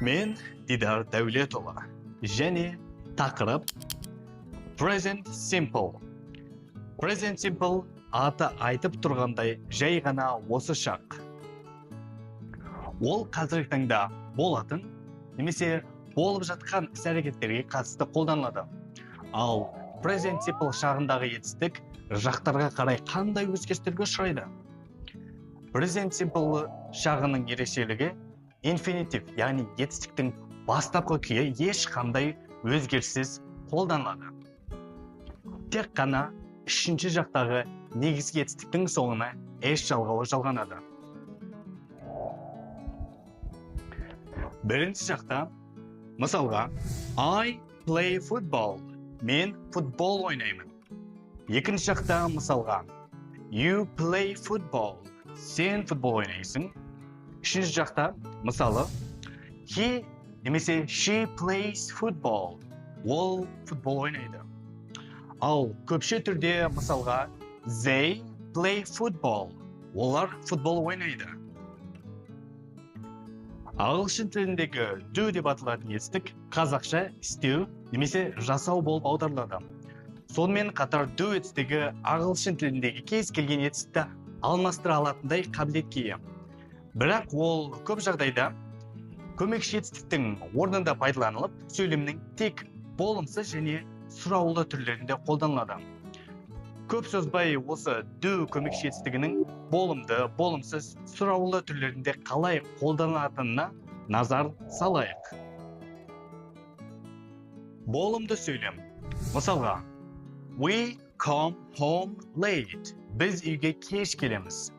Мен Дидар Дәулетұлы және тақырып Present Simple. Present Simple аты айтып тұрғандай жай ғана осы шақ. Ол қазіргі таңда болатын немесе болып жатқан іс-әрекеттерге қатысты қолданылады. Ал Present Simple шағындағы етістік жақтарға қарай қандай өзгерістерге ұшырайды? Present Simple шағының ерекшелігі инфинитив, яғни етістіктің бастапқы күйі ешқандай өзгеріссіз қолданылады. Тек қана үшінші жақтағы негізгі етістіктің соңына s жалғауы жалғанады. Бірінші жақта, мысалға, I play football. Мен футбол ойнаймын. Екінші жақта, мысалға, you play football. Сен футбол ойнайсың. Үшінші жақта, мысалы, he немесе she plays football. Ол футбол ойнайды. Ал көпше түрде, мысалға, they play football. Олар футбол ойнайды. Ағылшын тіліндегі do деп аталатын етістік қазақша істеу немесе жасау болып аударылады. Сонымен қатар do етістігі ағылшын тіліндегі кез келген етістікті алмастыра алатындай қабілетке ие. Бірақ ол көп жағдайда көмекші етістіктің орнында пайдаланылып, сөйлемнің тек болымсыз және сұраулы түрлерінде қолданылады. Көп созбай осы do көмекші етістігінің болымды, болымсыз, сұраулы түрлерінде қалай қолданылатынына назар салайық. Болымды сөйлем. Мысалға, we come home late. Біз үйге кеш келеміз.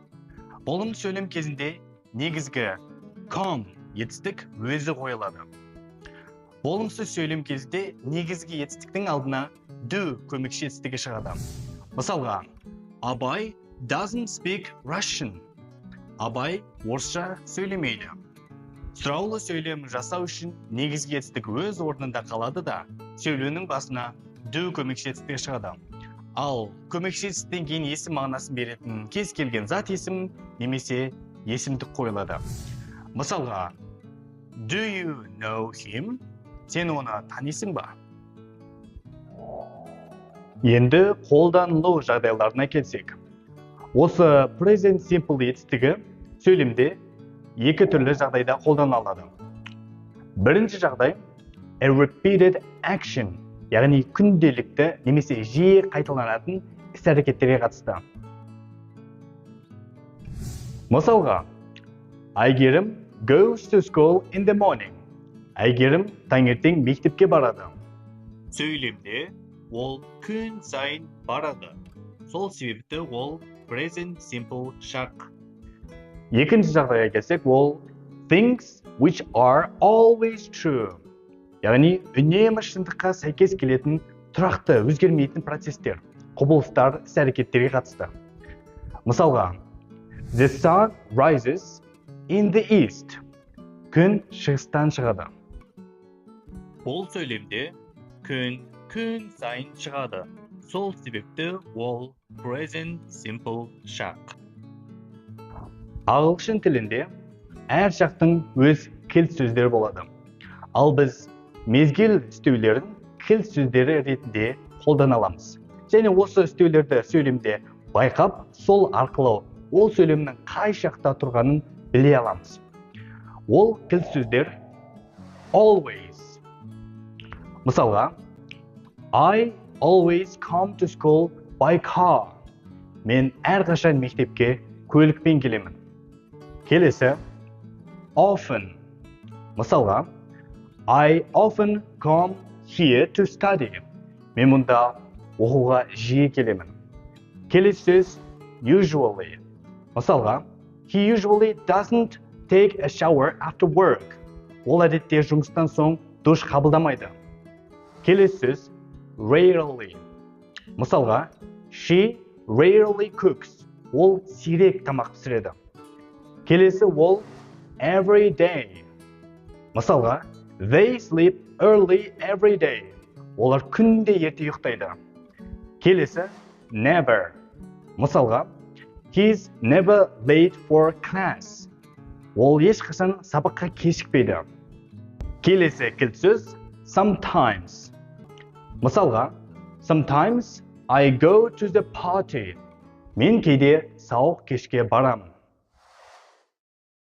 Болымды сөйлем кезінде негізгі come етістік өзі қойылады. Болымсыз сөйлем кезінде негізгі етістіктің алдына do көмекші етістігі шығады. Мысалға, Абай doesn't speak Russian. Абай орысша сөйлемейді. Сұраулы сөйлем жасау үшін негізгі етістік өз орнында қалады да, сөйлемнің басына do көмекші етістігі шығады. Ал көмекші етістіктен кейін есім мағынасын беретін кез келген зат есім немесе есімдік қойылады. Мысалға, do you know him? Сен оны танисың ба? Енді қолданылу жағдайларына келсек. Осы present simple етістігі сөйлемде екі түрлі жағдайда қолданылады. Бірінші жағдай a repeated action, яғни күнделікті немесе жиі қайталанатын іс-әрекеттерге қатысты. Мысалға, Әйгерім goes to school in the morning. Әйгерім таңертең мектепке барады. Сөйлемде ол күн сайын барады. Сол себепті ол present simple шақ. Екінші жағдайға келсек, ол things which are always true. Яғни үнемі шындыққа сәйкес келетін тұрақты, өзгермейтін процестер, құбылыстар, іс-әрекеттерге қатысты. Мысалға, the sun rises in the east. Күн шығыстан шығады. Бұл сөйлемде күн күн сайын шығады. Сол себепті ол present simple шақ. Ағылшын тілінде әр шақтың өз кілт сөздері болады. Ал біз мезгіл үстеулерін кілт сөздері ретінде қолдана аламыз. Және осы үстеулерді сөйлемде байқап, сол арқылы ол сөйлемнің қай шақта тұрғанын біле аламыз. Ол кілт сөздер always. Мысалға, I always come to school by car. Мен әрқашан мектепке көлікпен келемін. Келесі often. Мысалға, I often come here to study. Мен мұнда оқуға жиі келемін. Келесі сөз usually. Мысалға, he usually doesn't take a shower after work. Ол әдетте жұмыстан соң душ қабылдамайды. Келесі сөз rarely. Мысалға, she rarely cooks. Ол сирек тамақ пісіреді. Келесі ол every day. Мысалға, they sleep early every day. Олар күнде ерте ұйықтайды. Келесі never. Мысалға, he's never late for class. Ол ешқашан сабаққа кешікпейді. Келесі кілт сөз – sometimes. Мысалға, sometimes I go to the party. Мен кейде сауық кешке барамын.